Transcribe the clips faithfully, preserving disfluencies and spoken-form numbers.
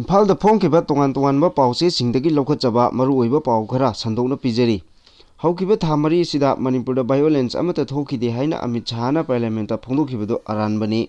ꯏꯝꯐꯥꯜꯗ ꯐꯣꯡꯈꯤꯕ ꯇꯣꯉꯥꯟ ꯇꯣꯉꯥꯟꯕ ꯄꯥꯎꯆꯦꯁꯤꯡꯗꯒꯤ ꯂꯧꯈꯠꯆꯕ ꯃꯔꯨꯑꯣꯏꯕ ꯄꯥꯎ ꯈꯔ ꯁꯟꯗꯣꯛꯅ ꯄꯤꯖꯔꯤ꯫ ꯍꯧꯈꯤꯕ ꯊꯥ ꯃꯔꯤ ꯑꯁꯤꯗ ꯃꯅꯤꯄꯨꯔꯗ violence ꯑꯃꯠꯇ ꯊꯣꯛꯈꯤꯗꯦ ꯍꯥꯏꯅ ꯑꯃꯤꯠ ꯁꯍꯥꯅ parliamentꯇ ꯐꯣꯡꯗꯣꯛꯈꯤꯕꯗꯨ ꯑꯔꯥꯟꯕꯅꯤ꯫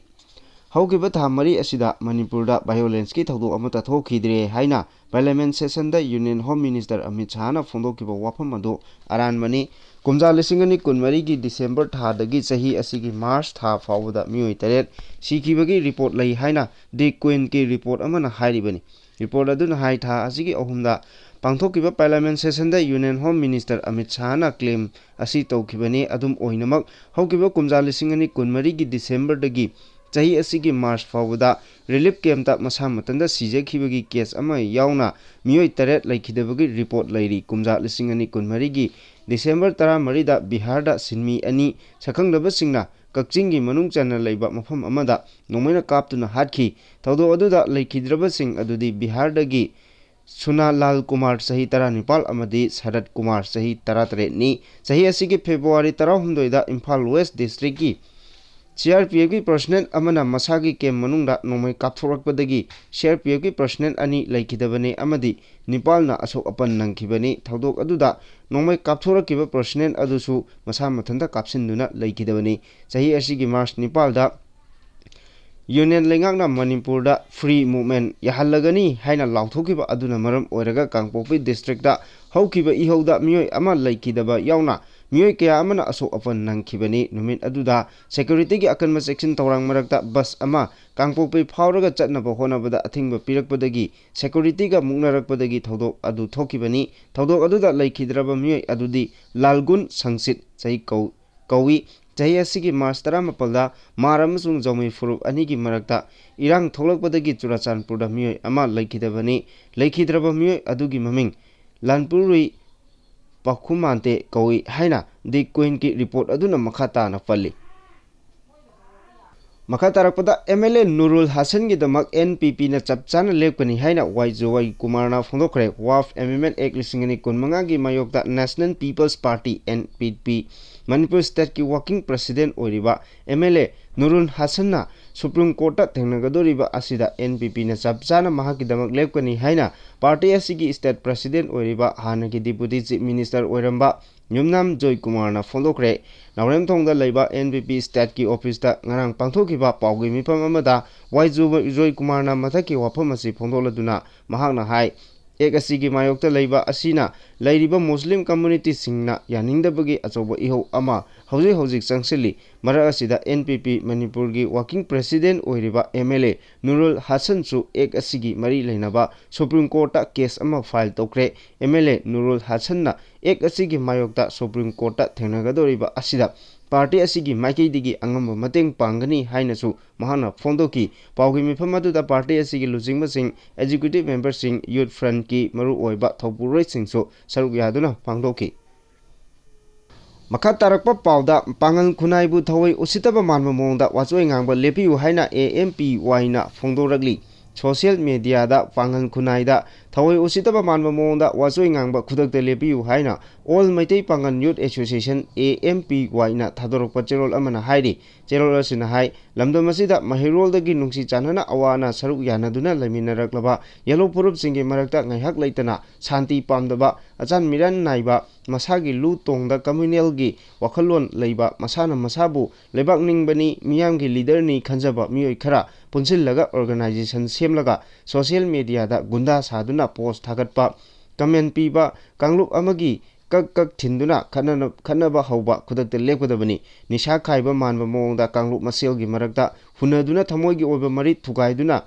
ꯍꯧꯈꯤꯕ ꯊꯥ ꯃꯔꯤ ꯑꯁꯤꯗ ꯃꯅꯤꯄꯨꯔꯗ violenceꯀꯤ ꯊꯧꯗꯣꯛ ꯑꯃꯠꯇ ꯊꯣꯛꯈꯤꯗ꯭ꯔꯦ ꯍꯥꯏꯅ parliament sessionꯗ Union Home Minister Amit ꯁꯍꯥꯅ ꯐꯣꯡꯗꯣꯛꯈꯤꯕ ꯋꯥꯐꯝ ꯑꯗꯨ ꯑꯔꯥꯟꯕꯅꯤ꯫ ꯀꯨꯝꯖꯥ ꯂꯤꯁꯤꯡ ꯑꯅꯤ ꯀꯨꯟꯃꯔꯤꯒꯤ December ꯊꯥꯗꯒꯤ ꯆꯍꯤ ꯑꯁꯤꯒꯤ March ꯊꯥ ꯐꯥꯎꯕꯗ ꯃꯤꯑꯣꯏ ꯇꯔꯦꯠ ꯁꯤꯈꯤꯕꯒꯤ report ꯂꯩ ꯍꯥꯏꯅ The Queenꯀꯤ report ꯑꯃꯅ ꯍꯥꯏꯔꯤꯕꯅꯤ꯫ Report ꯑꯗꯨꯅ ꯍꯥꯏ, ꯊꯥ ꯑꯁꯤꯒꯤ ꯑꯍꯨꯝꯗ ꯄꯥꯡꯊꯣꯛꯈꯤꯕ parliament sessionꯗ Union Home Minister Amit ꯁꯍꯥꯅ claim ꯑꯁꯤ ꯇꯧꯈꯤꯕꯅꯤ꯫ ꯑꯗꯨꯝ ꯑꯣꯏꯅꯃꯛ, ꯍꯧꯈꯤꯕ ꯀꯨꯝꯖꯥ ꯂꯤꯁꯤꯡ ꯑꯅꯤ ꯀꯨꯟꯃꯔꯤꯒꯤ Decemberꯗꯒꯤ ꯆꯍꯤ ꯑꯁꯤꯒꯤ March ꯐꯥꯎꯕꯗ relief campꯇ ꯃꯁꯥ ꯃꯊꯟꯇ ꯁꯤꯖꯈꯤꯕꯒꯤ case ꯑꯃ ꯌꯥꯎꯅ ꯃꯤꯑꯣꯏ ꯇꯔꯦꯠ ꯂꯩꯈꯤꯗꯕꯒꯤ report ꯂꯩꯔꯤ꯫ ꯀꯨꯝꯖꯥ ꯂꯤꯁꯤꯡ ꯑꯅꯤ ꯀꯨꯟꯃꯔꯤꯒꯤ December ꯇꯔꯥꯃꯔꯤꯗ ꯕꯤꯍꯥꯔꯗ ꯁꯤꯟꯃꯤ ꯑꯅꯤ ꯁꯛꯈꯪꯗꯕꯁꯤꯡꯅ ꯀꯛꯆꯤꯡꯒꯤ ꯃꯅꯨꯡ ꯆꯟꯅ ꯂꯩꯕ ꯃꯐꯝ ꯑꯃꯗ ꯅꯣꯡꯃꯩꯅ ꯀꯥꯞꯇꯨꯅ ꯍꯥꯠꯈꯤ꯫ ꯊꯧꯗꯣꯛ ꯑꯗꯨꯗ ꯂꯩꯈꯤꯗ꯭ꯔꯕꯁꯤꯡ ꯑꯗꯨꯗꯤ ꯕꯤꯍꯥꯔꯗꯒꯤ ꯁꯨꯅꯥꯂꯥꯜ ꯀꯨꯃꯥꯔ, ꯆꯍꯤ ꯇꯔꯥꯅꯤꯄꯥꯜ, ꯑꯃꯗꯤ ꯁꯔꯠ ꯀꯨꯃꯥꯔ, ꯆꯍꯤ ꯇꯔꯥꯇꯔꯦꯠꯅꯤ꯫ ꯆꯍꯤ ꯑꯁꯤꯒꯤ February ꯇꯔꯥꯍꯨꯝꯗꯣꯏꯗ ꯏꯝꯐꯥꯜ West Districtꯀꯤ CRPFꯀꯤ personnel ꯑꯃꯅ ꯃꯁꯥꯒꯤ camp ꯃꯅꯨꯡꯗ ꯅꯣꯡꯃꯩ ꯀꯥꯞꯊꯣꯔꯛꯄꯗꯒꯤ CRPFꯀꯤ personnel ꯑꯅꯤ ꯂꯩꯈꯤꯗꯕꯅꯤ ꯑꯃꯗꯤ ꯅꯤꯄꯥꯜꯅ ꯑꯁꯣꯛ ꯑꯄꯟ ꯅꯪꯈꯤꯕꯅꯤ꯫ ꯊꯧꯗꯣꯛ ꯑꯗꯨꯗ ꯅꯣꯡꯃꯩ ꯀꯥꯞꯊꯣꯔꯛꯈꯤꯕ personnel ꯑꯗꯨꯁꯨ ꯃꯁꯥ ꯃꯊꯟꯇ ꯀꯥꯞꯁꯤꯟꯗꯨꯅ ꯂꯩꯈꯤꯗꯕꯅꯤ꯫ ꯆꯍꯤ ꯑꯁꯤꯒꯤ March ꯅꯤꯄꯥꯜꯗ Union ꯂꯩꯉꯥꯛꯅ ꯃꯅꯤꯄꯨꯔꯗ free movement ꯌꯥꯍꯜꯂꯒꯅꯤ ꯍꯥꯏꯅ ꯂꯥꯎꯊꯣꯛꯈꯤꯕ ꯑꯗꯨꯅ ꯃꯔꯝ ꯑꯣꯏꯔꯒ ꯀꯥꯡꯄꯣꯛꯄꯤ districtꯇ ꯍꯧꯈꯤꯕ ꯏꯍꯧꯗ ꯃꯤꯑꯣꯏ ꯑꯃ ꯂꯩꯈꯤꯗꯕ ꯌꯥꯎꯅ ꯃꯤꯑꯣꯏ ꯀꯌꯥ ꯑꯃꯅ ꯑꯁꯣꯛ ꯑꯄꯟ ꯅꯪꯈꯤꯕꯅꯤ꯫ ꯅꯨꯃꯤꯠ ꯑꯗꯨꯗ securityꯒꯤ ꯑꯀꯟꯕ ꯆꯦꯛꯁꯤꯟ ꯊꯧꯔꯥꯡ ꯃꯔꯛꯇ bus ꯑꯃ ꯀꯥꯡꯄꯣꯛꯄꯤ ꯐꯥꯎꯔꯒ ꯆꯠꯅꯕ ꯍꯣꯠꯅꯕꯗ ꯑꯊꯤꯡꯕ ꯄꯤꯔꯛꯄꯗꯒꯤ securityꯒ ꯃꯨꯛꯅꯔꯛꯄꯗꯒꯤ ꯊꯧꯗꯣꯛ ꯑꯗꯨ ꯊꯣꯛꯈꯤꯕꯅꯤ꯫ ꯊꯧꯗꯣꯛ ꯑꯗꯨꯗ ꯂꯩꯈꯤꯗ꯭ꯔꯕ ꯃꯤꯑꯣꯏ ꯑꯗꯨꯗꯤ ꯂꯥꯜꯒꯨꯟ ꯁꯪꯁꯤꯠ ꯆꯍꯤ ꯀꯧ-, ꯀꯧꯏ꯫ ꯆꯍꯤ ꯑꯁꯤꯒꯤ March ꯇꯔꯥꯃꯥꯄꯜꯗ ꯃꯥꯔ ꯑꯃꯁꯨꯡ ꯖꯧꯃꯤ ꯐꯨꯔꯨꯞ ꯑꯅꯤꯒꯤ ꯃꯔꯛꯇ ꯏꯔꯥꯡ ꯊꯣꯛꯂꯛꯄꯗꯒꯤ ꯆꯨꯔꯥꯆꯥꯟꯄꯨꯔꯗ ꯃꯤꯑꯣꯏ ꯑꯃ ꯂꯩꯈꯤꯗꯕꯅꯤ꯫ ꯂꯩꯈꯤꯗ꯭ꯔꯕ ꯃꯤꯑꯣꯏ ꯑꯗꯨꯒꯤ ꯃꯃꯤꯡ ꯂꯥꯟꯄꯨꯔꯨꯏ ꯄꯥꯈꯨꯃꯥꯟꯇꯦ ꯀꯧꯏ ꯍꯥꯏꯅ The Queenꯀꯤ report ꯑꯗꯨꯅ ꯃꯈꯥ ꯇꯥꯅ ꯄꯜꯂꯤ꯫ ꯃꯈꯥ ꯇꯥꯔꯛꯄꯗ, MLA ꯅꯨꯔꯨꯜ ꯍꯥꯁꯟꯒꯤꯗꯃꯛ NPPꯅ ꯆꯞ ꯆꯥꯅ ꯂꯦꯞꯀꯅꯤ ꯍꯥꯏꯅ ꯋꯥꯏ ꯖꯣꯏ ꯀꯨꯃꯥꯔꯅ ꯐꯣꯡꯗꯣꯛꯈ꯭ꯔꯦ꯫ Waqf Amendment Act ꯂꯤꯁꯤꯡ ꯑꯅꯤ ꯀꯨꯟꯃꯉꯥꯒꯤ ꯃꯥꯌꯣꯛꯇ National People's Party, NPP, Manipur ꯁ꯭ꯇꯦꯠꯀꯤ ꯋꯥꯔꯀꯤꯡ ꯄ꯭ꯔꯦꯁꯤꯗꯦꯟꯠ ꯑꯣꯏꯔꯤꯕ ꯑꯦꯝ ꯑꯦꯜ ꯑꯦ ꯅꯨꯔꯨꯜ ꯍꯁꯟꯅ ꯁꯨꯄ꯭ꯔꯤꯝ ꯀꯣꯔꯠꯇ ꯊꯦꯡꯅꯒꯗꯧꯔꯤꯕ ꯑꯁꯤꯗ ꯑꯦꯟ ꯄꯤ ꯄꯤꯅ ꯆꯞ ꯆꯥꯅ ꯃꯍꯥꯛꯀꯤꯗꯃꯛ ꯂꯦꯞꯀꯅꯤ ꯍꯥꯏꯅ ꯄꯥꯔꯇꯤ ꯑꯁꯤꯒꯤ ꯁ꯭ꯇꯦꯠ ꯄ꯭ꯔꯦꯁꯤꯗꯦꯟꯠ ꯑꯣꯏꯔꯤꯕ ꯍꯥꯟꯅꯒꯤ ꯗꯤꯄꯨꯇꯤ ꯆꯤꯐ ꯃꯤꯅꯤꯁꯇꯔ ꯑꯣꯏꯔꯝꯕ ꯌꯨꯝꯅꯥꯝ ꯖꯣꯏꯀꯨꯃꯥꯔꯅ ꯐꯣꯡꯗꯣꯛꯈ꯭ꯔꯦ꯫ ꯅꯥꯎꯔꯦꯝꯊꯣꯡꯗ ꯂꯩꯕ ꯑꯦꯟ ꯄꯤ ꯄꯤ ꯁ꯭ꯇꯦꯠꯀꯤ ꯑꯣꯐꯤꯁꯇ ꯉꯔꯥꯡ ꯄꯥꯡꯊꯣꯛꯈꯤꯕ ꯄꯥꯎꯒꯤ ꯃꯤꯐꯝ ꯑꯃꯗ ꯋꯥꯏ ꯖꯣꯏꯀꯨꯃꯥꯔꯅ ꯃꯊꯛꯀꯤ ꯋꯥꯐꯝ ꯑꯁꯤ ꯐꯣꯡꯗꯣꯛꯂꯗꯨꯅ ꯃꯍꯥꯛꯅ ꯍꯥꯏ, ꯑꯦꯛ ꯑꯁꯤꯒꯤ ꯃꯥꯌꯣꯛꯇ ꯂꯩꯕ ꯑꯁꯤꯅ ꯂꯩꯔꯤꯕ ꯃꯨꯁꯂꯤꯝ ꯀꯝꯃ꯭ꯌꯨꯅꯤꯇꯤꯁꯤꯡꯅ ꯌꯥꯅꯤꯡꯗꯕꯒꯤ ꯑꯆꯧꯕ ꯏꯍꯧ ꯑꯃ ꯍꯧꯖꯤꯛ ꯍꯧꯖꯤꯛ ꯆꯪꯁꯤꯜꯂꯤ꯫ ꯃꯔꯛ ꯑꯁꯤꯗ ꯑꯦꯟ ꯄꯤ ꯄꯤ ꯃꯅꯤꯄꯨꯔꯒꯤ ꯋꯥꯔꯀꯤꯡ ꯄ꯭ꯔꯦꯁꯤꯗꯦꯟꯠ ꯑꯣꯏꯔꯤꯕ ꯑꯦꯝ ꯑꯦꯜ ꯑꯦ ꯅꯨꯔꯨꯜ ꯍꯁꯟꯁꯨ ꯑꯦꯛ ꯑꯁꯤꯒꯤ ꯃꯔꯤ ꯂꯩꯅꯕ ꯁꯨꯄ꯭ꯔꯤꯝ ꯀꯣꯔꯠꯇ ꯀꯦꯁ ꯑꯃ ꯐꯥꯏꯜ ꯇꯧꯈ꯭ꯔꯦ꯫ ꯑꯦꯝ ꯑꯦꯜ ꯑꯦ ꯅꯨꯔꯨꯜ ꯍꯁꯟꯅ ꯑꯦꯛ ꯑꯁꯤꯒꯤ ꯃꯥꯌꯣꯛꯇ ꯁꯨꯄ꯭ꯔꯤꯝ ꯀꯣꯔꯠꯇ ꯊꯦꯡꯅꯒꯗꯧꯔꯤꯕ ꯑꯁꯤꯗ ꯄꯥꯔꯇꯤ ꯑꯁꯤꯒꯤ ꯃꯥꯏꯀꯩꯗꯒꯤ ꯑꯉꯝꯕ ꯃꯇꯦꯡ ꯄꯥꯡꯒꯅꯤ ꯍꯥꯏꯅꯁꯨ ꯃꯍꯥꯛꯅ ꯐꯣꯡꯗꯣꯛꯈꯤ꯫ ꯄꯥꯎꯒꯤ ꯃꯤꯐꯝ ꯑꯗꯨꯗ ꯄꯥꯔꯇꯤ ꯑꯁꯤꯒꯤ ꯂꯨꯆꯤꯡꯕꯁꯤꯡ, ꯑꯦꯛꯖꯤꯀ꯭ꯌꯨꯇꯤꯚ ꯃꯦꯝꯕꯔꯁꯤꯡ, ꯌꯨꯠ ꯐ꯭ꯔꯟꯠꯀꯤ ꯃꯔꯨꯑꯣꯏꯕ ꯊꯧꯄꯨꯔꯣꯏꯁꯤꯡꯁꯨ ꯁꯔꯨꯛ ꯌꯥꯗꯨꯅ ꯄꯥꯡꯊꯣꯛꯈꯤ꯫ ꯃꯈꯥ ꯇꯥꯔꯛꯄ ꯄꯥꯎꯗ, ꯄꯥꯡꯒꯜ ꯈꯨꯟꯅꯥꯏꯕꯨ ꯊꯑꯣꯏ ꯎꯁꯤꯠꯇꯕ ꯃꯥꯟꯕ ꯃꯑꯣꯡꯗ ꯋꯥꯆꯣꯏ ꯉꯥꯡꯕ ꯂꯦꯞꯄꯤꯌꯨ ꯍꯥꯏꯅ ꯑꯦ ꯑꯦꯝ ꯄꯤ ꯋꯥꯏꯅ ꯐꯣꯡꯗꯣꯔꯛꯂꯤ꯫ ꯁꯣꯁꯤꯌꯦꯜ ꯃꯦꯗꯤꯌꯥꯗ ꯄꯥꯡꯒꯜ ꯈꯨꯟꯅꯥꯏꯗ ꯊꯑꯣꯏ ꯎꯁꯤꯠꯇꯕ ꯃꯥꯟꯕ ꯃꯑꯣꯡꯗ ꯋꯥꯆꯣꯏ ꯉꯥꯡꯕ ꯈꯨꯗꯛꯇ ꯂꯦꯞꯄꯤꯌꯨ ꯍꯥꯏꯅ ꯑꯣꯜ ꯃꯩꯇꯩ ꯄꯥꯡꯒꯜ ꯌꯨꯠ ꯑꯦꯁꯣꯁꯤꯌꯦꯁꯟ, ꯑꯦ ꯑꯦꯝ ꯄꯤ ꯋꯥꯏꯅ ꯊꯥꯗꯣꯔꯛꯄ ꯆꯦꯔꯣꯜ ꯑꯃꯅ ꯍꯥꯏꯔꯤ꯫ ꯆꯦꯔꯣꯜ ꯑꯁꯤꯅ ꯍꯥꯏ, ꯂꯝꯗꯝ ꯑꯁꯤꯗ ꯃꯍꯩꯔꯣꯜꯗꯒꯤ ꯅꯨꯡꯁꯤ ꯆꯥꯟꯅꯅ ꯑꯋꯥ ꯑꯅꯥ ꯁꯔꯨꯛ ꯌꯥꯅꯗꯨꯅ ꯂꯩꯃꯤꯟꯅꯔꯛꯂꯕ ꯌꯦꯜꯍꯧ ꯐꯨꯔꯨꯞꯁꯤꯡꯒꯤ ꯃꯔꯛꯇ ꯉꯥꯏꯍꯥꯛ ꯂꯩꯇꯅ ꯁꯥꯟꯇꯤ ꯄꯥꯝꯗꯕ, ꯑꯆꯥꯟ ꯃꯤꯔꯥꯟ ꯅꯥꯏꯕ, ꯃꯁꯥꯒꯤ ꯂꯨ ꯇꯣꯡꯗ ꯀꯝꯃ꯭ꯌꯨꯅꯦꯜꯒꯤ ꯋꯥꯈꯜꯂꯣꯟ ꯂꯩꯕ, ꯃꯁꯥꯅ ꯃꯁꯥꯕꯨ ꯂꯩꯕꯥꯛ ꯅꯤꯡꯕꯅꯤ, ꯃꯤꯌꯥꯝꯒꯤ ꯂꯤꯗꯔꯅꯤ ꯈꯟꯖꯕ ꯃꯤꯑꯣꯏ ꯈꯔ ꯄꯨꯟꯁꯤꯜꯂꯒ ꯑꯣꯔꯒꯅꯥꯏꯖꯦꯁꯟ ꯁꯦꯝꯂꯒ ꯁꯣꯁꯤꯌꯦꯜ ꯃꯦꯗꯤꯌꯥꯗ ꯒꯨꯟꯗꯥ ꯁꯥꯗꯨꯅ ꯄꯣꯁ ꯊꯥꯒꯠꯄ, ꯀꯃꯦꯟ ꯄꯤꯕ, ꯀꯥꯡꯂꯨꯞ ꯑꯃꯒꯤ ꯀꯛ ꯀꯛ ꯊꯤꯟꯗꯨꯅ ꯈꯠꯅꯅ-, ꯈꯠꯅꯕ ꯍꯧꯕ ꯈꯨꯗꯛꯇ ꯂꯦꯞꯀꯗꯕꯅꯤ꯫ ꯅꯤꯁꯥ ꯈꯥꯏꯕ ꯃꯥꯟꯕ ꯃꯑꯣꯡꯗ ꯀꯥꯡꯂꯨꯞ ꯃꯁꯦꯜꯒꯤ ꯃꯔꯛꯇ ꯍꯨꯟꯅꯗꯨꯅ ꯊꯃꯣꯏꯒꯤ ꯑꯣꯏꯕ ꯃꯔꯤ ꯊꯨꯒꯥꯏꯗꯨꯅ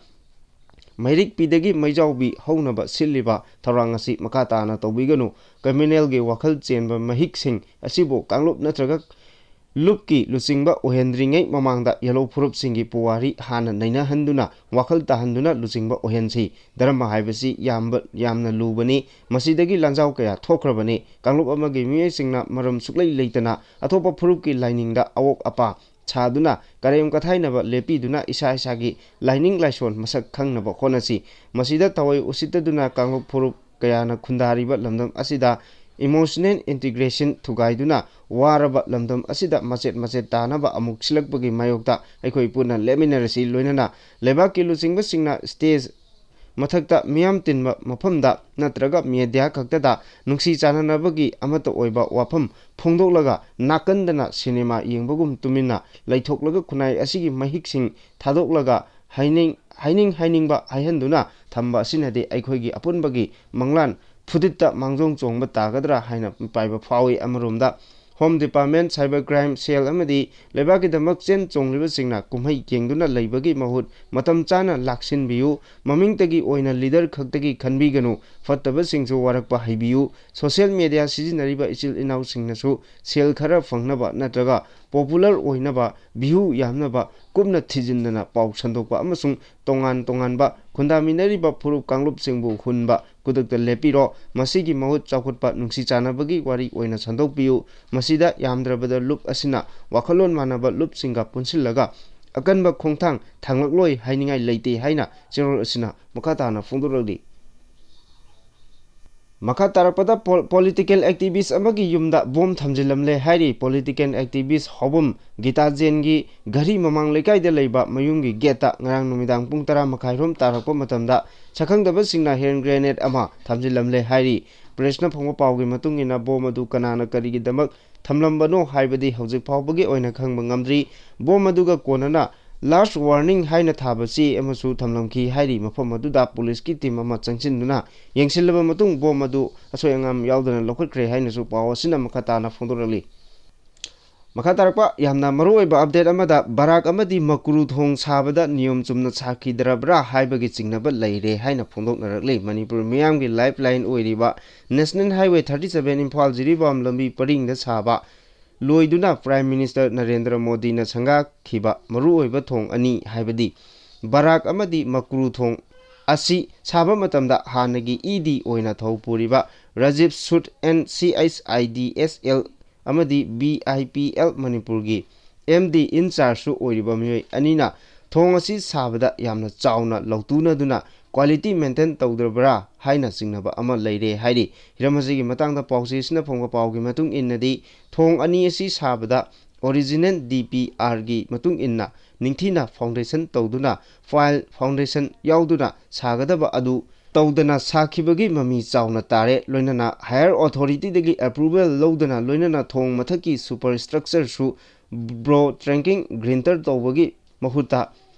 ꯃꯩꯔꯤꯛꯄꯤꯗꯒꯤ ꯃꯩꯖꯥꯎꯕꯤ ꯍꯧꯅꯕ ꯁꯤꯜꯂꯤꯕ ꯊꯧꯔꯥꯡ ꯑꯁꯤ ꯃꯈꯥ ꯇꯥꯅ ꯇꯧꯕꯤꯒꯅꯨ꯫ ꯀꯝꯃ꯭ꯌꯨꯅꯦꯜꯒꯤ ꯋꯥꯈꯜ ꯆꯦꯟꯕ ꯃꯍꯤꯛꯁꯤꯡ ꯑꯁꯤꯕꯨ ꯀꯥꯡꯂꯨꯞ ꯅꯠꯇ꯭ꯔꯒ ꯂꯨꯞꯀꯤ ꯂꯨꯆꯤꯡꯕ ꯑꯣꯏꯍꯟꯗ꯭ꯔꯤꯉꯩ ꯃꯃꯥꯡꯗ ꯌꯦꯜꯍꯧ ꯐꯨꯔꯨꯞꯁꯤꯡꯒꯤ ꯄꯨꯋꯥꯔꯤ ꯍꯥꯟꯅ ꯅꯩꯅꯍꯟꯗꯨꯅ ꯋꯥꯈꯜ ꯇꯥꯍꯟꯗꯨꯅ ꯂꯨꯆꯤꯡꯕ ꯑꯣꯏꯍꯟꯁꯤ꯫ ꯙꯔꯃ ꯍꯥꯏꯕꯁꯤ ꯌꯥꯝꯕ, ꯌꯥꯝꯅ ꯂꯨꯕꯅꯤ꯫ ꯃꯁꯤꯗꯒꯤ ꯂꯥꯟꯖꯥꯎ ꯀꯌꯥ ꯊꯣꯛꯈ꯭ꯔꯕꯅꯤ꯫ ꯀꯥꯡꯂꯨꯞ ꯑꯃꯒꯤ ꯃꯤꯑꯣꯏꯁꯤꯡꯅ ꯃꯔꯝ ꯁꯨꯛꯂꯩ ꯂꯩꯇꯅ ꯑꯇꯣꯞꯄ ꯐꯨꯔꯨꯞꯀꯤ ꯂꯥꯏꯅꯤꯡꯗ ꯑꯑꯣꯛ ꯑꯄꯥ ꯁꯥꯗꯨꯅ ꯀꯔꯦꯝ ꯀꯊꯥꯏꯅꯕ ꯂꯦꯞꯄꯤꯗꯨꯅ ꯏꯁꯥ ꯏꯁꯥꯒꯤ ꯂꯥꯏꯅꯤꯡ ꯂꯥꯏꯁꯣꯟ ꯃꯁꯛ ꯈꯪꯅꯕ ꯍꯣꯠꯅꯁꯤ꯫ ꯃꯁꯤꯗ ꯊꯑꯣꯏ ꯎꯁꯤꯠꯇꯗꯨꯅ ꯀꯥꯡꯂꯨꯞ ꯐꯨꯔꯨꯞ ꯀꯌꯥꯅ ꯈꯨꯟꯗꯥꯔꯤꯕ ꯂꯝꯗꯝ ꯑꯁꯤꯗ emotional integration ꯊꯨꯒꯥꯏꯗꯨꯅ ꯋꯥꯔꯕ ꯂꯝꯗꯝ ꯑꯁꯤꯗ ꯃꯆꯦꯠ ꯃꯆꯦꯠ ꯇꯥꯅꯕ ꯑꯃꯨꯛ ꯁꯤꯜꯂꯛꯄꯒꯤ ꯃꯥꯌꯣꯛꯇ ꯑꯩꯈꯣꯏ ꯄꯨꯟꯅ ꯂꯦꯞꯃꯤꯟꯅꯔꯁꯤ꯫ ꯂꯣꯏꯅꯅ ꯂꯩꯕꯥꯛꯀꯤ ꯂꯨꯆꯤꯡꯕꯁꯤꯡꯅ stage ꯃꯊꯛꯇ ꯃꯤꯌꯥꯝ ꯇꯤꯟꯕ ꯃꯐꯝꯗ ꯅꯠꯇ꯭ꯔꯒ media ꯈꯛꯇꯗ ꯅꯨꯡꯁꯤ ꯆꯥꯟꯅꯅꯕꯒꯤ ꯑꯃꯠꯇ ꯑꯣꯏꯕ ꯋꯥꯐꯝ ꯐꯣꯡꯗꯣꯛꯂꯒ ꯅꯥꯀꯟꯗꯅ ꯁꯤꯅꯦꯃꯥ ꯌꯦꯡꯕꯒꯨꯝ ꯇꯨꯃꯤꯟꯅ ꯂꯩꯊꯣꯛꯂꯒ ꯈꯨꯟꯅꯥꯏ ꯑꯁꯤꯒꯤ ꯃꯍꯤꯛꯁꯤꯡ ꯊꯥꯗꯣꯛꯂꯒ ꯍꯥꯏꯅꯤꯡ ꯍꯥꯏꯅꯤꯡ ꯍꯥꯏꯅꯤꯡꯕ ꯍꯥꯏꯍꯟꯗꯨꯅ ꯊꯝꯕ ꯑꯁꯤꯅꯗꯤ ꯑꯩꯈꯣꯏꯒꯤ ꯑꯄꯨꯟꯕꯒꯤ ꯃꯪꯂꯥꯟ ꯐꯨꯗꯤꯠꯇ ꯃꯥꯡꯖꯣꯡ ꯆꯣꯡꯕ ꯇꯥꯒꯗ꯭ꯔꯥ ꯍꯥꯏꯅ ꯃꯤꯄꯥꯏꯕ ꯐꯥꯎꯏ꯫ ꯑꯃꯔꯣꯝꯗ Home Department, Cyber Crime Cell ꯑꯃꯗꯤ ꯂꯩꯕꯥꯛꯀꯤꯗꯃꯛ ꯆꯦꯟ ꯆꯣꯡꯂꯤꯕꯁꯤꯡꯅ ꯀꯨꯝꯍꯩ ꯌꯦꯡꯗꯨꯅ ꯂꯩꯕꯒꯤ ꯃꯍꯨꯠ ꯃꯇꯝ ꯆꯥꯅ ꯂꯥꯛꯁꯤꯟꯕꯤꯌꯨ꯫ ꯃꯃꯤꯡꯇꯒꯤ ꯑꯣꯏꯅ leader ꯈꯛꯇꯒꯤ ꯈꯟꯕꯤꯒꯅꯨ꯫ ꯐꯠꯇꯕꯁꯤꯡꯁꯨ ꯋꯥꯔꯛꯄ ꯍꯩꯕꯤꯌꯨ꯫ Social media ꯁꯤꯖꯤꯟꯅꯔꯤꯕ ꯏꯆꯤꯜ ꯏꯅꯥꯎꯁꯤꯡꯅꯁꯨ ꯁꯦꯜ ꯈꯔ ꯐꯪꯅꯕ ꯅꯠꯇ꯭ꯔꯒ popular ꯑꯣꯏꯅꯕ, view ꯌꯥꯝꯅꯕ ꯀꯨꯞꯅ ꯊꯤꯖꯤꯟꯗꯅ ꯄꯥꯎ ꯁꯟꯗꯣꯛꯄ ꯑꯃꯁꯨꯡ ꯇꯣꯉꯥꯟ ꯇꯣꯉꯥꯟꯕ ꯈꯨꯟꯗꯥꯃꯤꯟꯅꯔꯤꯕ ꯐꯨꯔꯨꯞ ꯀꯥꯡꯂꯨꯞꯁꯤꯡꯕꯨ ꯍꯨꯟꯕ ꯈꯨꯗꯛꯇ ꯂꯦꯞꯄꯤꯔꯣ꯫ ꯃꯁꯤꯒꯤ ꯃꯍꯨꯠ ꯆꯥꯎꯈꯠꯄ ꯅꯨꯡꯁꯤ ꯆꯥꯟꯅꯕꯒꯤ ꯋꯥꯔꯤ ꯑꯣꯏꯅ ꯁꯟꯗꯣꯛꯄꯤꯌꯨ꯫ ꯃꯁꯤꯗ ꯌꯥꯝꯗ꯭ꯔꯕꯗ ꯂꯨꯞ ꯑꯁꯤꯅ ꯋꯥꯈꯜꯂꯣꯟ ꯃꯥꯟꯅꯕ ꯂꯨꯞꯁꯤꯡꯒ ꯄꯨꯟꯁꯤꯜꯂꯒ ꯑꯀꯟꯕ ꯈꯣꯡꯊꯥꯡ ꯊꯥꯡꯂꯛꯂꯣꯏ ꯍꯥꯏꯅꯤꯡꯉꯥꯏ ꯂꯩꯇꯦ ꯍꯥꯏꯅ ꯆꯦꯔꯣꯜ ꯑꯁꯤꯅ ꯃꯈꯥ ꯇꯥꯅ ꯐꯣꯡꯗꯣꯔꯛꯂꯤ꯫ ꯃꯈꯥ ꯇꯥꯔꯛꯄꯗ ꯄꯣ-, political activist ꯑꯃꯒꯤ ꯌꯨꯝꯗ ꯕꯣꯝ ꯊꯝꯖꯤꯜꯂꯝꯂꯦ ꯍꯥꯏꯔꯤ꯫ Political activist ꯍꯥꯎꯕꯝ ꯒꯤꯇꯥ ꯖꯦꯟꯒꯤ ꯘꯔꯤ ꯃꯃꯥꯡ ꯂꯩꯀꯥꯏꯗ ꯂꯩꯕ ꯃꯌꯨꯝꯒꯤ ꯒꯦꯠꯇ ꯉꯔꯥꯡ ꯅꯨꯃꯤꯗꯥꯡ ꯄꯨꯡ ꯇꯔꯥ ꯃꯈꯥꯏꯔꯣꯝ ꯇꯥꯔꯛꯄ ꯃꯇꯝꯗ ꯁꯛꯈꯪꯗꯕꯁꯤꯡꯅ hand grenade ꯑꯃ ꯊꯝꯖꯤꯜꯂꯝꯂꯦ ꯍꯥꯏꯔꯤ꯫ Press ꯅ ꯐꯪꯕ ꯄꯥꯎꯒꯤ ꯃꯇꯨꯡ ꯏꯟꯅ, ꯕꯣꯝ ꯑꯗꯨ ꯀꯅꯥꯅ ꯀꯔꯤꯒꯤꯗꯃꯛ ꯊꯝꯂꯝꯕꯅꯣ ꯍꯥꯏꯕꯗꯤ ꯍꯧꯖꯤꯛ ꯐꯥꯎꯕꯒꯤ ꯑꯣꯏꯅ ꯈꯪꯕ ꯉꯝꯗ꯭ꯔꯤ꯫ ꯕꯣꯝ ꯑꯗꯨꯒ ꯀꯣꯟꯅꯅ last warning ꯍꯥꯏꯅ ꯊꯥꯕ ꯆꯦ ꯑꯃꯁꯨ ꯊꯝꯂꯝꯈꯤ ꯍꯥꯏꯔꯤ꯫ ꯃꯐꯝ ꯑꯗꯨꯗ ꯄꯨꯂꯤꯁꯀꯤ team ꯑꯃ ꯆꯪꯁꯤꯟꯗꯨꯅ ꯌꯦꯡꯁꯤꯜꯂꯕ ꯃꯇꯨꯡ, ꯕꯣꯝ ꯑꯗꯨ ꯑꯁꯣꯏ ꯑꯉꯥꯝ ꯌꯥꯎꯗꯅ ꯂꯧꯈꯠꯈ꯭ꯔꯦ ꯍꯥꯏꯅꯁꯨ ꯄꯥꯎ ꯑꯁꯤꯅ ꯃꯈꯥ ꯇꯥꯅ ꯐꯣꯡꯗꯣꯔꯛꯂꯤ꯫ ꯃꯈꯥ ꯇꯥꯔꯛꯄ ꯌꯥꯝꯅ ꯃꯔꯨꯑꯣꯏꯕ update ꯑꯃꯗ, ꯕꯔꯥꯛ ꯑꯃꯗꯤ ꯃꯀ꯭ꯔꯨ ꯊꯣꯡ ꯁꯥꯕꯗ ꯅꯤꯌꯣꯝ ꯆꯨꯝꯅ ꯁꯥꯈꯤꯗ꯭ꯔꯕ꯭ꯔꯥ ꯍꯥꯏꯕꯒꯤ ꯆꯤꯡꯅꯕ ꯂꯩꯔꯦ ꯍꯥꯏꯅ ꯐꯣꯡꯗꯣꯛꯅꯔꯛꯂꯤ꯫ ꯃꯅꯤꯄꯨꯔ ꯃꯤꯌꯥꯝꯒꯤ lifeline ꯑꯣꯏꯔꯤꯕ National Highway thirty seven Imphal Jiribam ꯂꯝꯕꯤ ꯄꯔꯤꯡꯗ ꯁꯥꯕ ꯂꯣꯏꯗꯨꯅ Prime Minister ꯅꯔꯦꯟꯗ꯭ꯔ ꯃꯣꯗꯤꯅ ꯁꯪꯒꯥꯈꯤꯕ ꯃꯔꯨꯑꯣꯏꯕ ꯊꯣꯡ ꯑꯅꯤ, ꯍꯥꯏꯕꯗꯤ ꯕꯔꯥꯛ ꯑꯃꯗꯤ ꯃꯀ꯭ꯔꯨ ꯊꯣꯡ ꯑꯁꯤ ꯁꯥꯕ ꯃꯇꯝꯗ ꯍꯥꯟꯅꯒꯤ ED ꯑꯣꯏꯅ ꯊꯧ ꯄꯨꯔꯤꯕ Rajiv Sood and C H I D S L ꯑꯃꯗꯤ B I P L ꯃꯅꯤꯄꯨꯔꯒꯤ M D in charge ꯁꯨ ꯑꯣꯏꯔꯤꯕ ꯃꯤꯑꯣꯏ ꯑꯅꯤꯅ ꯊꯣꯡ ꯑꯁꯤ ꯁꯥꯕꯗ ꯌꯥꯝꯅ ꯆꯥꯎꯅ ꯂꯧꯇꯨꯅꯗꯨꯅ quality maintain ꯇꯧꯗ꯭ꯔꯕ꯭ꯔꯥ ꯍꯥꯏꯅ ꯆꯤꯡꯅꯕ ꯑꯃ ꯂꯩꯔꯦ ꯍꯥꯏꯔꯤ꯫ ꯍꯤꯔꯝ ꯑꯁꯤꯒꯤ ꯃꯇꯥꯡꯗ ꯄꯥꯎꯆꯦꯁꯤꯅ ꯐꯣꯡꯕ ꯄꯥꯎꯒꯤ ꯃꯇꯨꯡ ꯏꯟꯅꯗꯤ, ꯊꯣꯡ ꯑꯅꯤ ꯑꯁꯤ ꯁꯥꯕꯗ original D P R ꯒꯤ ꯃꯇꯨꯡ ꯏꯟꯅ ꯅꯤꯡꯊꯤꯅ foundation ꯇꯧꯗꯨꯅ, file foundation ꯌꯥꯎꯗꯨꯅ ꯁꯥꯒꯗꯕ ꯑꯗꯨ ꯇꯧꯗꯅ ꯁꯥꯈꯤꯕꯒꯤ ꯃꯃꯤ ꯆꯥꯎꯅ ꯇꯥꯔꯦ꯫ ꯂꯣꯏꯅꯅ higher authority ꯗꯒꯤ approval ꯂꯧꯗꯅ, ꯂꯣꯏꯅꯅ ꯊꯣꯡ ꯃꯊꯛꯀꯤ superstructure ꯁꯨ bro trenching grinter ꯇꯧꯕꯒꯤ ꯃꯍꯨꯠꯇ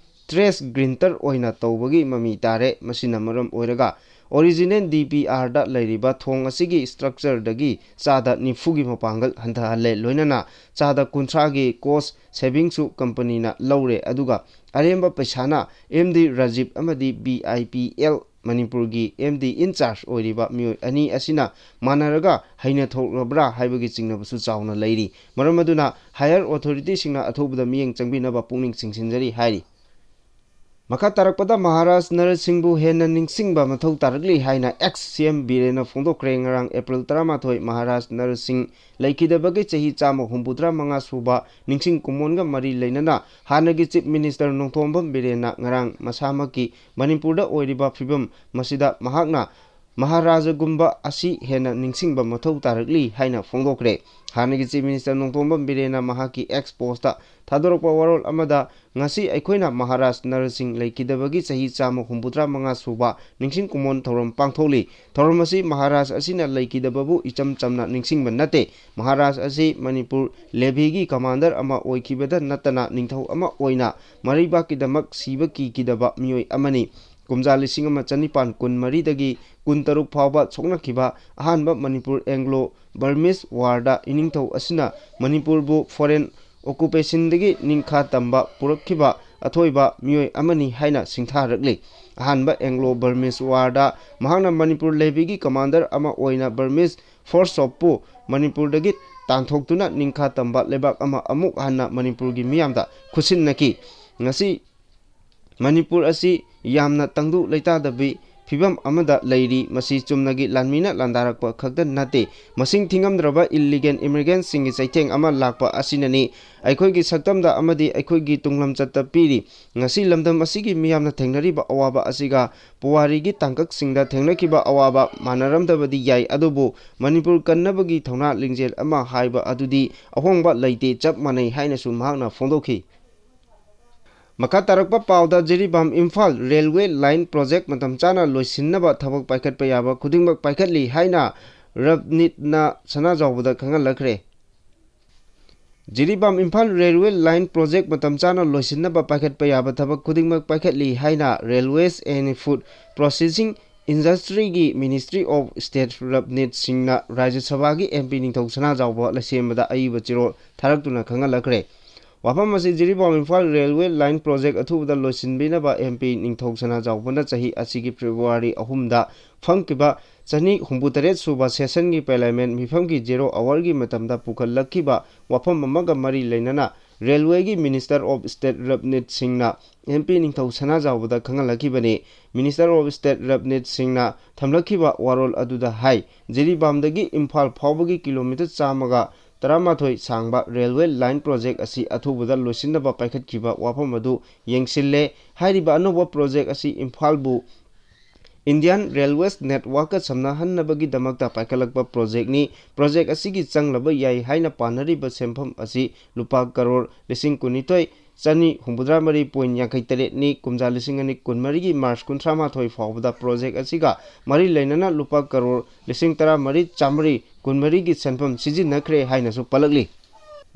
trench grinter ꯑꯣꯏꯅ ꯇꯧꯕꯒꯤ ꯃꯃꯤ ꯇꯥꯔꯦ꯫ ꯃꯁꯤꯅ ꯃꯔꯝ ꯑꯣꯏꯔꯒ original D P R ꯗ ꯂꯩꯔꯤꯕ ꯊꯣꯡ ꯑꯁꯤꯒꯤ structure ꯗꯒꯤ ꯆꯥꯗ ꯅꯤꯐꯨꯒꯤ ꯃꯄꯥꯡꯒꯜ ꯍꯟꯊꯍꯜꯂꯦ꯫ ꯂꯣꯏꯅꯅ ꯆꯥꯗ ꯀꯨꯟꯊ꯭ꯔꯥꯒꯤ cost saving ꯁꯨ company ꯅ ꯂꯧꯔꯦ꯫ ꯑꯗꯨꯒ ꯑꯔꯦꯝꯕ ꯄꯩꯁꯥꯅ M D ꯔꯥꯖꯤꯕ ꯑꯃꯗꯤ B I P L ꯃꯅꯤꯄꯨꯔꯒꯤ M D in charge ꯑꯣꯏꯔꯤꯕ ꯃꯤꯑꯣꯏ ꯑꯅꯤ ꯑꯁꯤꯅ ꯃꯥꯟꯅꯔꯒ ꯍꯩꯅ ꯊꯣꯛꯂꯕ꯭ꯔꯥ ꯍꯥꯏꯕꯒꯤ ꯆꯤꯡꯅꯕꯁꯨ ꯆꯥꯎꯅ ꯂꯩꯔꯤ꯫ ꯃꯔꯝ ꯑꯗꯨꯅ higher authority ꯁꯤꯡꯅ ꯑꯊꯨꯕꯗ ꯃꯤꯠꯌꯦꯡ ꯆꯪꯕꯤꯅꯕ ꯄꯨꯛꯅꯤꯡ ꯆꯤꯡꯁꯤꯟꯖꯔꯤ ꯍꯥꯏꯔꯤ꯫ ꯃꯈꯥ ꯇꯥꯔꯛꯄꯗ ꯃꯍꯥꯔꯥꯖ ꯅꯔꯁꯤꯡꯕꯨ ꯍꯦꯟꯅ ꯅꯤꯡꯁꯤꯡꯕ ꯃꯊꯧ ꯇꯥꯔꯛꯂꯤ ꯍꯥꯏꯅ ex C M ꯕꯤꯔꯦꯟꯅ ꯐꯣꯡꯗꯣꯛꯈ꯭ꯔꯦ꯫ ꯉꯔꯥꯡ April ꯇꯔꯥꯃꯥꯊꯣꯏ ꯃꯍꯥꯔꯥꯖ ꯅꯔꯁꯤꯡ ꯂꯩꯈꯤꯗꯕꯒꯤ ꯆꯍꯤ ꯆꯥꯝꯃ ꯍꯨꯝꯐꯨꯇꯔꯥ ꯃꯉꯥ ꯁꯨꯕ ꯅꯤꯡꯁꯤꯡ ꯀꯨꯝꯑꯣꯟꯒ ꯃꯔꯤ ꯂꯩꯅꯅ ꯍꯥꯟꯅꯒꯤ Chief Minister ꯅꯣꯡꯊꯣꯝꯕꯝ ꯕꯤꯔꯦꯟꯅ ꯉꯔꯥꯡ ꯃꯁꯥꯃꯛꯀꯤ ꯃꯅꯤꯄꯨꯔꯗ ꯑꯣꯏꯔꯤꯕ ꯐꯤꯕꯝ ꯃꯁꯤꯗ ꯃꯍꯥꯛꯅ ꯃꯍꯥꯔꯥꯖꯒꯨꯝꯕ ꯑꯁꯤ ꯍꯦꯟꯅ ꯅꯤꯡꯁꯤꯡꯕ ꯃꯊꯧ ꯇꯥꯔꯛꯂꯤ ꯍꯥꯏꯅ ꯐꯣꯡꯗꯣꯛꯈ꯭ꯔꯦ꯫ ꯍꯥꯟꯅꯒꯤ Chief Minister ꯅꯣꯡꯊꯣꯝꯕꯝ ꯕꯤꯔꯦꯟꯅ ꯃꯍꯥꯛꯀꯤ X post ꯊꯥꯗꯣꯔꯛꯄ ꯋꯥꯔꯣꯜ ꯑꯃꯗ, "ꯉꯁꯤ ꯑꯩꯈꯣꯏꯅ ꯃꯍꯥꯔꯥꯖ ꯅꯔꯁꯤꯡ ꯂꯩꯈꯤꯗꯕꯒꯤ ꯆꯍꯤ ꯆꯥꯝꯃ ꯍꯨꯝꯐꯨꯇꯔꯥ ꯃꯉꯥ ꯁꯨꯕ ꯅꯤꯡꯁꯤꯡ ꯀꯨꯝꯑꯣꯟ ꯊꯧꯔꯝ ꯄꯥꯡꯊꯣꯛꯂꯤ꯫ ꯊꯧꯔꯝ ꯑꯁꯤ ꯃꯍꯥꯔꯥꯖ ꯑꯁꯤꯅ ꯂꯩꯈꯤꯗꯕꯕꯨ ꯏꯆꯝ ꯆꯝꯅ ꯅꯤꯡꯁꯤꯡꯕ ꯅꯠꯇꯦ꯫ ꯃꯍꯥꯔꯥꯖ ꯑꯁꯤ ꯃꯅꯤꯄꯨꯔ ꯂꯦꯚꯤꯒꯤ commander ꯑꯃ ꯑꯣꯏꯈꯤꯕꯗ ꯅꯠꯇꯅ ꯅꯤꯡꯊꯧ ꯑꯃ ꯑꯣꯏꯅ ꯃꯔꯩꯕꯥꯛꯀꯤꯗꯃꯛ ꯁꯤꯕ ꯀꯤꯈꯤꯗꯕ ꯃꯤꯑꯣꯏ ꯑꯃꯅꯤ꯫ ꯀꯨꯝꯖꯥ ꯂꯤꯁꯤꯡ ꯑꯃ ꯆꯅꯤꯄꯥꯟ ꯀꯨꯟꯃꯔꯤꯗꯒꯤ ꯀꯨꯟꯇꯔꯨꯛ ꯐꯥꯎꯕ ꯁꯣꯛꯅꯈꯤꯕ ꯑꯍꯥꯟꯕ ꯃꯅꯤꯄꯨꯔ Anglo Burmese War ꯗ ꯏꯅꯤꯡꯊꯧ ꯑꯁꯤꯅ ꯃꯅꯤꯄꯨꯔꯕꯨ foreign occupation ꯗꯒꯤ ꯅꯤꯡꯈꯥ ꯇꯝꯕ ꯄꯨꯔꯛꯈꯤꯕ ꯑꯊꯣꯏꯕ ꯃꯤꯑꯣꯏ ꯑꯃꯅꯤ ꯍꯥꯏꯅ ꯁꯤꯡꯊꯥꯔꯛꯂꯤ꯫ ꯑꯍꯥꯟꯕ Anglo Burmese War ꯗ ꯃꯍꯥꯛꯅ ꯃꯅꯤꯄꯨꯔ ꯂꯦꯚꯤꯒꯤ commander ꯑꯃ ꯑꯣꯏꯅ Burmese force ꯄꯨ ꯃꯅꯤꯄꯨꯔꯗꯒꯤ ꯇꯥꯟꯊꯣꯛꯇꯨꯅ ꯅꯤꯡꯈꯥ ꯇꯝꯕ ꯂꯩꯕꯥꯛ ꯑꯃ ꯑꯃꯨꯛ ꯍꯟꯅ ꯃꯅꯤꯄꯨꯔꯒꯤ ꯃꯤꯌꯥꯝꯗ ꯈꯨꯠꯁꯤꯟꯅꯈꯤ꯫ ꯉꯁꯤ ꯃꯅꯤꯄꯨꯔ ꯑꯁꯤ ꯌꯥꯝꯅ ꯇꯪꯗꯨ ꯂꯩꯇꯥꯗꯕꯤ ꯐꯤꯕꯝ ꯑꯃꯗ ꯂꯩꯔꯤ꯫ ꯃꯁꯤ ꯆꯨꯝꯅꯒꯤ ꯂꯥꯟꯃꯤꯅ ꯂꯥꯟꯗꯥꯔꯛꯄ ꯈꯛꯇ ꯅꯠꯇꯦ, ꯃꯁꯤꯡ ꯊꯤꯉꯝꯗ꯭ꯔꯕ illegal immigrantꯁꯤꯡꯒꯤ ꯆꯩꯊꯦꯡ ꯑꯃ ꯂꯥꯛꯄ ꯑꯁꯤꯅꯅꯤ꯫ ꯑꯩꯈꯣꯏꯒꯤ ꯁꯛꯇꯝꯗ ꯑꯃꯗꯤ ꯑꯩꯈꯣꯏꯒꯤ ꯇꯨꯡꯂꯝꯆꯠꯇ ꯄꯤꯔꯤ꯫ ꯉꯁꯤ ꯂꯝꯗꯝ ꯑꯁꯤꯒꯤ ꯃꯤꯌꯥꯝꯅ ꯊꯦꯡꯅꯔꯤꯕ ꯑꯋꯥꯕ ꯑꯁꯤꯒ ꯄꯨꯋꯥꯔꯤꯒꯤ ꯇꯥꯡꯀꯛꯁꯤꯡꯗ ꯊꯦꯡꯅꯈꯤꯕ ꯑꯋꯥꯕ ꯃꯥꯟꯅꯔꯝꯗꯕꯗꯤ ꯌꯥꯏ, ꯑꯗꯨꯕꯨ ꯃꯅꯤꯄꯨꯔ ꯀꯟꯅꯕꯒꯤ ꯊꯧꯅꯥ ꯂꯤꯡꯖꯦꯜ ꯑꯃ ꯍꯥꯏꯕ ꯑꯗꯨꯗꯤ ꯑꯍꯣꯡꯕ ꯂꯩꯇꯦ, ꯆꯞ ꯃꯥꯟꯅꯩ ꯍꯥꯏꯅꯁꯨ ꯃꯍꯥꯛꯅ ꯐꯣꯡꯗꯣꯛꯈꯤ꯫ ꯃꯈꯥ ꯇꯥꯔꯛꯄ ꯄꯥꯎꯗ, Jiribam Imphal railway line project ꯃꯇꯝ ꯆꯥꯅ ꯂꯣꯏꯁꯤꯟꯅꯕ ꯊꯕꯛ ꯄꯥꯏꯈꯠꯄ ꯌꯥꯕ ꯈꯨꯗꯤꯡꯃꯛ ꯄꯥꯏꯈꯠꯂꯤ ꯍꯥꯏꯅ ꯔꯕꯅꯤꯠꯅ ꯁꯅꯥꯖꯥꯎꯕꯗ ꯈꯪꯍꯜꯂꯛꯈ꯭ꯔꯦ꯫ Jiribam Imphal railway line project ꯃꯇꯝ ꯆꯥꯅ ꯂꯣꯏꯁꯤꯟꯅꯕ ꯄꯥꯏꯈꯠꯄ ꯌꯥꯕ ꯊꯕꯛ ꯈꯨꯗꯤꯡꯃꯛ ꯄꯥꯏꯈꯠꯂꯤ ꯍꯥꯏꯅ Railways and Food Processing Industryꯒꯤ Ministry of State ꯔꯕꯅꯤꯠ ꯁꯤꯡꯅ ꯔꯥꯖ꯭ꯌ ꯁꯚꯥꯒꯤ MP ꯅꯤꯡꯊꯧ ꯁꯅꯥꯖꯥꯎꯕ ꯂꯩꯁꯦꯝꯕꯗ ꯑꯏꯕ ꯆꯦꯔꯣꯜ ꯊꯥꯔꯛꯇꯨꯅ ꯈꯪꯍꯜꯂꯛꯈ꯭ꯔꯦ꯫ ꯋꯥꯐꯝ ꯑꯁꯤ Jiribam Imphal railway line project ꯑꯊꯨꯕꯗ ꯂꯣꯏꯁꯤꯟꯕꯤꯅꯕ MP ꯅꯤꯡꯊꯧ ꯁꯅꯥꯖꯥꯎꯕꯅ ꯆꯍꯤ ꯑꯁꯤꯒꯤ February ꯑꯍꯨꯝꯗ ꯐꯝꯈꯤꯕ ꯆꯅꯤ ꯍꯨꯝꯐꯨꯇꯔꯦꯠ ꯁꯨꯕ sessionꯒꯤ parliament ꯃꯤꯐꯝꯒꯤ zero hourꯒꯤ ꯃꯇꯝꯗ ꯄꯨꯈꯠꯂꯛꯈꯤꯕ ꯋꯥꯐꯝ ꯑꯃꯒ ꯃꯔꯤ ꯂꯩꯅꯅ railwayꯒꯤ Minister of State ꯔꯕꯅꯤꯠ ꯁꯤꯡꯅ MP ꯅꯤꯡꯊꯧ ꯁꯅꯥꯖꯥꯎꯕꯗ ꯈꯪꯍꯜꯂꯛꯈꯤꯕꯅꯤ꯫ Minister of State ꯔꯕꯅꯤꯠ ꯁꯤꯡꯅ ꯊꯝꯂꯛꯈꯤꯕ ꯋꯥꯔꯣꯜ ꯑꯗꯨꯗ ꯍꯥꯏ, ꯖꯤꯔꯤꯕꯥꯝꯗꯒꯤ ꯏꯝꯐꯥꯜ ꯐꯥꯎꯕꯒꯤ kilometre ꯆꯥꯝꯃꯒ ꯇꯔꯥꯃꯥꯊꯣꯏ ꯁꯥꯡꯕ railway line project ꯑꯁꯤ ꯑꯊꯨꯕꯗ ꯂꯣꯏꯁꯤꯟꯅꯕ ꯄꯥꯏꯈꯠꯈꯤꯕ ꯋꯥꯐꯝ ꯑꯗꯨ ꯌꯦꯡꯁꯤꯜꯂꯦ꯫ ꯍꯥꯏꯔꯤꯕ ꯑꯅꯧꯕ project ꯑꯁꯤ ꯏꯝꯐꯥꯜꯕꯨ Indian Railways networkꯀ ꯁꯝꯅꯍꯟꯅꯕꯒꯤꯗꯃꯛꯇ ꯄꯥꯏꯈꯠꯂꯛꯄ projectꯅꯤ꯫ Project ꯑꯁꯤꯒꯤ ꯆꯪꯂꯕ ꯌꯥꯏ ꯍꯥꯏꯅ ꯄꯥꯅꯔꯤꯕ ꯁꯦꯟꯐꯝ ꯑꯁꯤ ꯂꯨꯄꯥ ꯀꯔꯣꯔ ꯂꯤꯁꯤꯡ ꯀꯨꯟꯅꯤꯊꯣꯏ ꯆꯅꯤ ꯍꯨꯝꯐꯨꯇꯔꯥ ꯃꯔꯤ point ꯌꯥꯡꯈꯩ ꯇꯔꯦꯠꯅꯤ꯫ ꯀꯨꯝꯖꯥ ꯂꯤꯁꯤꯡ ꯑꯅꯤ ꯀꯨꯟꯃꯔꯤꯒꯤ March ꯀꯨꯟꯊ꯭ꯔꯥ ꯃꯥꯊꯣꯏ ꯐꯥꯎꯕꯗ project ꯑꯁꯤꯒ ꯃꯔꯤ ꯂꯩꯅꯅ ꯂꯨꯄꯥ ꯀꯔꯣꯔ ꯂꯤꯁꯤꯡ ꯇꯔꯥꯃꯔꯤ ꯆꯥꯝꯃꯔꯤ ꯀꯨꯟꯃꯔꯤꯒꯤ ꯁꯦꯟꯐꯝ ꯁꯤꯖꯤꯟꯅꯈ꯭ꯔꯦ ꯍꯥꯏꯅꯁꯨ ꯄꯜꯂꯛꯂꯤ꯫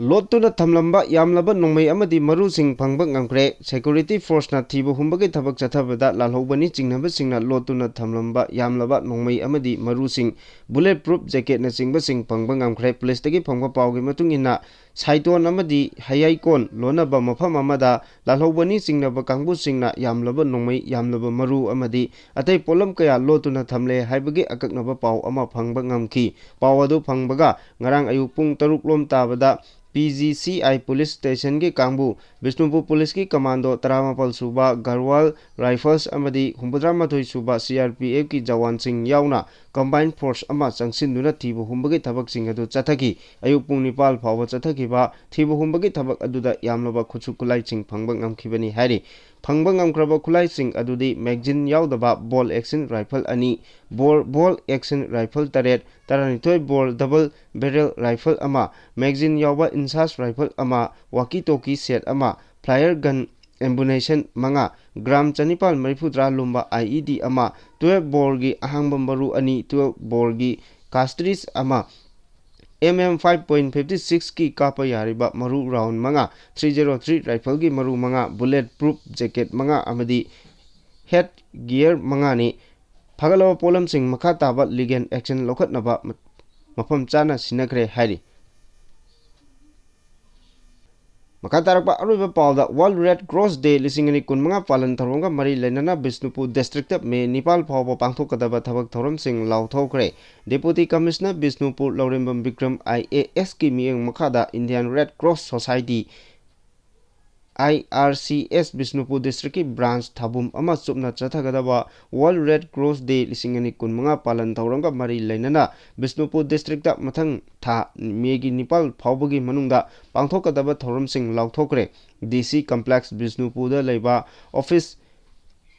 ꯂꯣꯠꯇꯨꯅ ꯊꯝꯂꯝꯕ ꯌꯥꯝꯂꯕ ꯅꯣꯡꯃꯩ ꯑꯃꯗꯤ ꯃꯔꯨꯁꯤꯡ ꯐꯪꯕ ꯉꯝꯈ꯭ꯔꯦ꯫ Security forceꯅ ꯊꯤꯕ ꯍꯨꯝꯕꯒꯤ ꯊꯕꯛ ꯆꯠꯊꯕꯗ ꯂꯥꯜꯍꯧꯕꯅꯤ ꯆꯤꯡꯅꯕꯁꯤꯡꯅ ꯂꯣꯠꯇꯨꯅ ꯊꯝꯂꯝꯕ ꯌꯥꯝꯂꯕ ꯅꯣꯡꯃꯩ ꯑꯃꯗꯤ ꯃꯔꯨꯁꯤꯡ, bullet proof jacketꯅꯆꯤꯡꯕꯁꯤꯡ ꯐꯪꯕ ꯉꯝꯈ꯭ꯔꯦ꯫ Policeꯇꯒꯤ ꯐꯪꯕ ꯄꯥꯎꯒꯤ ꯃꯇꯨꯡ ꯏꯟꯅ, ꯁꯥꯏꯇꯣꯟ ꯑꯃꯗꯤ ꯍꯌꯥꯏꯀꯣꯟ ꯂꯣꯟꯅꯕ ꯃꯐꯝ ꯑꯃꯗ ꯂꯥꯜꯍꯧꯕꯅꯤ ꯆꯤꯡꯅꯕ ꯀꯥꯡꯕꯨꯁꯤꯡꯅ ꯌꯥꯝꯂꯕ ꯅꯣꯡꯃꯩ, ꯌꯥꯝꯂꯕ ꯃꯔꯨ ꯑꯃꯗꯤ ꯑꯇꯩ ꯄꯣꯠꯂꯝ ꯀꯌꯥ ꯂꯣꯠꯇꯨꯅ ꯊꯝꯂꯦ ꯍꯥꯏꯕꯒꯤ ꯑꯀꯛꯅꯕ ꯄꯥꯎ ꯑꯃ ꯐꯪꯕ ꯉꯝꯈꯤ꯫ ꯄꯥꯎ ꯑꯗꯨ ꯐꯪꯕꯒ ꯉꯔꯥꯡ ꯑꯌꯨꯛ ꯄꯨꯡ ꯇꯔꯨꯛ ꯂꯣꯝ ꯇꯥꯕꯗ P G C I police station ꯒꯤ ꯀꯥꯡꯕꯨ, ꯕꯤꯁꯅꯨꯄꯨꯔ police ꯀꯤ commando ꯇꯔꯥꯃꯥꯄꯜ ꯁꯨꯕ Garhwal Rifles ꯑꯃꯗꯤ ꯍꯨꯝꯐꯨꯇꯔꯥ ꯃꯥꯊꯣꯏ ꯁꯨꯕ C R P F ꯀꯤ ꯖꯋꯥꯟꯁꯤꯡ ꯌꯥꯎꯅ combined force ꯑꯃ ꯆꯪꯁꯤꯟꯗꯨꯅ ꯊꯤꯕ ꯍꯨꯝꯕꯒꯤ ꯊꯕꯛꯁꯤꯡ ꯑꯗꯨ ꯆꯠꯊꯈꯤ꯫ ꯑꯌꯨꯛ ꯄꯨꯡ ꯅꯤꯄꯥꯜ ꯐꯥꯎꯕ ꯆꯠꯊꯈꯤꯕ ꯊꯤꯕ ꯍꯨꯝꯕꯒꯤ ꯊꯕꯛ ꯑꯗꯨꯗ ꯌꯥꯝꯂꯕ ꯈꯨꯠꯁꯨ ꯈꯨꯠꯂꯥꯏꯁꯤꯡ ꯐꯪꯕ ꯉꯝꯈꯤꯕꯅꯤ ꯍꯥꯏꯔꯤ꯫ ꯐꯪꯕ ꯉꯝꯈ꯭ꯔꯕ ꯈꯨꯠꯂꯥꯏꯁꯤꯡ ꯑꯗꯨꯗꯤ magazine ꯌꯥꯎꯗꯕ bolt action rifle ꯑꯅꯤ, bore-, bolt action rifle ꯇꯔꯦꯠ, ꯇꯔꯥꯅꯤꯊꯣꯏ bore double barrel rifle ꯑꯃ, magazine ꯌꯥꯎꯕ INSAS rifle ꯑꯃ, walkie talkie set ꯑꯃ, flare gun ammunition ꯃꯉꯥ, gram ꯆꯅꯤꯄꯥꯜ ꯃꯔꯤꯐꯨꯇꯔꯥ ꯂꯨꯝꯕ I E D ꯑꯃ, twelve bore ꯒꯤ ꯑꯍꯥꯡꯕ ꯃꯔꯨ ꯑꯅꯤ, twelve bore ꯒꯤ cartridge ꯑꯃ, M M five point five six ꯀꯤ ꯀꯥꯞꯄ ꯌꯥꯔꯤꯕ ꯃꯔꯨ round ꯃꯉꯥ, three zero three rifle ꯒꯤ ꯃꯔꯨ ꯃꯉꯥ, bullet proof jacket ꯃꯉꯥ ꯑꯃꯗꯤ head gear ꯃꯉꯥꯅꯤ꯫ ꯐꯒꯠꯂꯕ ꯄꯣꯠꯂꯝꯁꯤꯡ ꯃꯈꯥ ꯇꯥꯕ legal action ꯂꯧꯈꯠꯅꯕ ꯃ-, ꯃꯐꯝ ꯆꯥꯅ ꯁꯤꯟꯅꯈ꯭ꯔꯦ ꯍꯥꯏꯔꯤ꯫ ꯃꯈꯥ ꯇꯥꯔꯛꯄ ꯑꯔꯣꯏꯕ ꯄꯥꯎꯗ, World Red Cross Day ꯂꯤꯁꯤꯡ ꯑꯅꯤ ꯀꯨꯟꯃꯉꯥ ꯄꯥꯂꯟ ꯊꯧꯔꯝꯒ ꯃꯔꯤ ꯂꯩꯅꯅ ꯕꯤꯁꯅꯨꯄꯨꯔ district ꯇ May ꯅꯤꯄꯥꯜ ꯐꯥꯎꯕ ꯄꯥꯡꯊꯣꯛꯀꯗꯕ ꯊꯕꯛ ꯊꯧꯔꯝꯁꯤꯡ ꯂꯥꯎꯊꯣꯛꯈ꯭ꯔꯦ꯫ Deputy Commissioner Bishnupur Laurembam Bikram I A S ꯀꯤ ꯃꯤꯠꯌꯦꯡ ꯃꯈꯥꯗ Indian Red Cross Society, I R C S Bishnupur district ꯀꯤ branch ꯊꯥꯕꯨꯝ ꯑꯃ ꯆꯨꯞꯅ ꯆꯠꯊꯒꯗꯕ World Red Cross Day ꯂꯤꯁꯤꯡ ꯑꯅꯤ ꯀꯨꯟꯃꯉꯥ ꯄꯥꯂꯟ ꯊꯧꯔꯝꯒ ꯃꯔꯤ ꯂꯩꯅꯅ ꯕꯤꯁꯅꯨꯄꯨꯔ district ꯇ ꯃꯊꯪ ꯊꯥ May ꯒꯤ ꯅꯤꯄꯥꯜ ꯐꯥꯎꯕꯒꯤ ꯃꯅꯨꯡꯗ ꯄꯥꯡꯊꯣꯛꯀꯗꯕ ꯊꯧꯔꯝꯁꯤꯡ ꯂꯥꯎꯊꯣꯛꯈ꯭ꯔꯦ꯫ D C complex ꯕꯤꯁꯅꯨꯄꯨꯔꯗ ꯂꯩꯕ office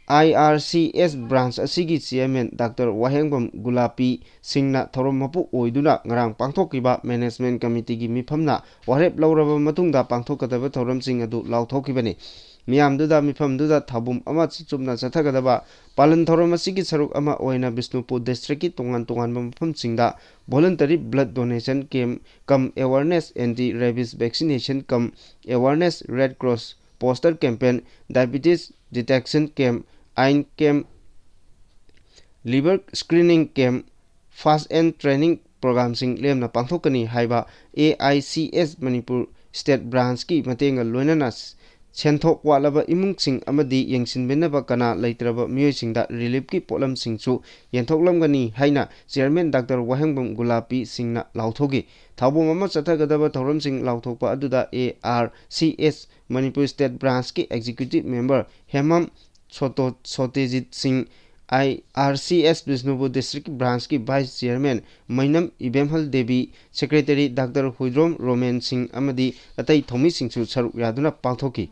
I R C S branch ꯑꯁꯤꯒꯤ chairman Doctor ꯋꯥꯍꯦꯡꯕꯝ ꯒꯨꯂꯥꯄꯤ ꯁꯤꯡꯅ ꯊꯧꯔꯝ ꯃꯄꯨ ꯑꯣꯏꯗꯨꯅ ꯉꯔꯥꯡ ꯄꯥꯡꯊꯣꯛꯈꯤꯕ management committee ꯒꯤ ꯃꯤꯐꯝꯅ ꯋꯥꯔꯦꯞ ꯂꯧꯔꯕ ꯃꯇꯨꯡꯗ ꯄꯥꯡꯊꯣꯛꯀꯗꯕ ꯊꯧꯔꯝꯁꯤꯡ ꯑꯗꯨ ꯂꯥꯎꯊꯣꯛꯈꯤꯕꯅꯤ꯫ ꯃꯤꯌꯥꯝꯗꯨꯗ ꯃꯤꯐꯝꯗꯨꯗ ꯊꯥꯕꯨꯝ ꯑꯃ ꯆꯨꯞꯅ ꯆꯠꯊꯒꯗꯕ ꯄꯥꯂꯟ ꯊꯧꯔꯝ ꯑꯁꯤꯒꯤ ꯁꯔꯨꯛ ꯑꯃ ꯑꯣꯏꯅ ꯕꯤꯁꯅꯨꯄꯨꯔ district ꯀꯤ ꯇꯣꯉꯥꯟ ꯇꯣꯉꯥꯟꯕ ꯃꯐꯝꯁꯤꯡꯗ voluntary blood donation camp cum awareness anti rabies vaccination cum awareness Red Cross poster campaign, diabetes detection camp, eye camp, liver screening camp, fast and training ꯄ꯭ꯔꯣꯒ꯭ꯔꯥꯝꯁꯤꯡ ꯂꯦꯝꯅ ꯄꯥꯡꯊꯣꯛꯀꯅꯤ ꯍꯥꯏꯕ ꯑꯦ I C S Manipur state ꯕ꯭ꯔꯥꯟꯁꯀꯤ ꯃꯇꯦꯡꯒ ꯂꯣꯏꯅꯅ ꯁꯦꯟꯊꯣꯛ ꯋꯥꯠꯂꯕ ꯏꯃꯨꯡꯁꯤꯡ ꯑꯃꯗꯤ ꯌꯦꯡꯁꯤꯟꯕꯤꯅꯕ ꯀꯅꯥ ꯂꯩꯇ꯭ꯔꯕ ꯃꯤꯑꯣꯏꯁꯤꯡꯗ ꯔꯤꯂꯤꯐꯀꯤ ꯄꯣꯠꯂꯝꯁꯤꯡꯁꯨ ꯌꯦꯟꯊꯣꯛꯂꯝꯒꯅꯤ ꯍꯥꯏꯅ ꯆꯤꯌꯔꯃꯦꯟ ꯗꯥꯛꯇꯔ ꯋꯥꯍꯦꯡꯕꯝ ꯒꯨꯂꯥꯄꯤ ꯁꯤꯡꯅ ꯂꯥꯎꯊꯣꯛꯈꯤ꯫ ꯊꯧꯕꯨꯝ ꯑꯃ ꯆꯠꯊꯒꯗꯕ ꯊꯧꯔꯝꯁꯤꯡ ꯂꯥꯎꯊꯣꯛꯄ ꯑꯗꯨꯗ A I C S Manipur state ꯕ꯭ꯔꯥꯟꯁꯀꯤ ꯑꯦꯛꯖꯤꯀ꯭ꯌꯨꯇꯤꯚ ꯃꯦꯝꯕꯔ ꯍꯦꯃꯝ ꯁꯣꯇꯣ-, ꯁꯣꯇꯦꯖꯤꯠ ꯁꯤꯡ, I R C S Bishnupur district ꯕ꯭ꯔꯥꯟꯁꯀꯤ vice chairman Meinam Ibemhal Devi, secretary doctor Huidrom Romen ꯁꯤꯡ ꯑꯃꯗꯤ ꯑꯇꯩ ꯊꯧꯃꯤꯁꯤꯡꯁꯨ ꯁꯔꯨꯛ ꯌꯥꯗꯨꯅ ꯄꯥꯡꯊꯣꯛꯈꯤ꯫